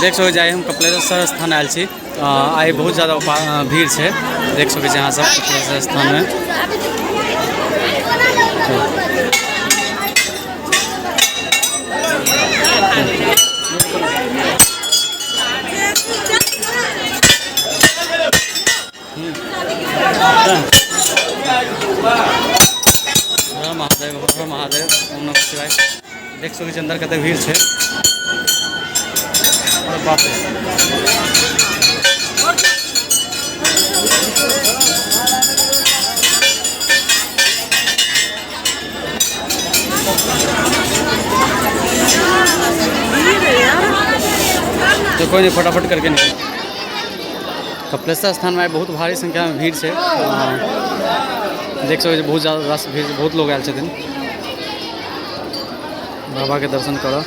देख सकै छी आइ हम कपिलेश्वर स्थान आयल छी। आइ बहुत ज्यादा भीड़ छै, देख सकै छी अहाँ सब कपिलेश्वर स्थानमे। हर महादेव, हर महादेव, ओम नमः शिवाय। देख सकै छी अंदर कते भीड़ छै। अरे बाप रे। तो कोई नहीं, फटाफट करके निकल। कपिलेश्वर स्थान में बहुत भारी संख्या में भीड़ छै। देख सकै छी बहुत ज्यादा रास भीड़, बहुत लोग आयल छथिन बाबा के दर्शन करऽ।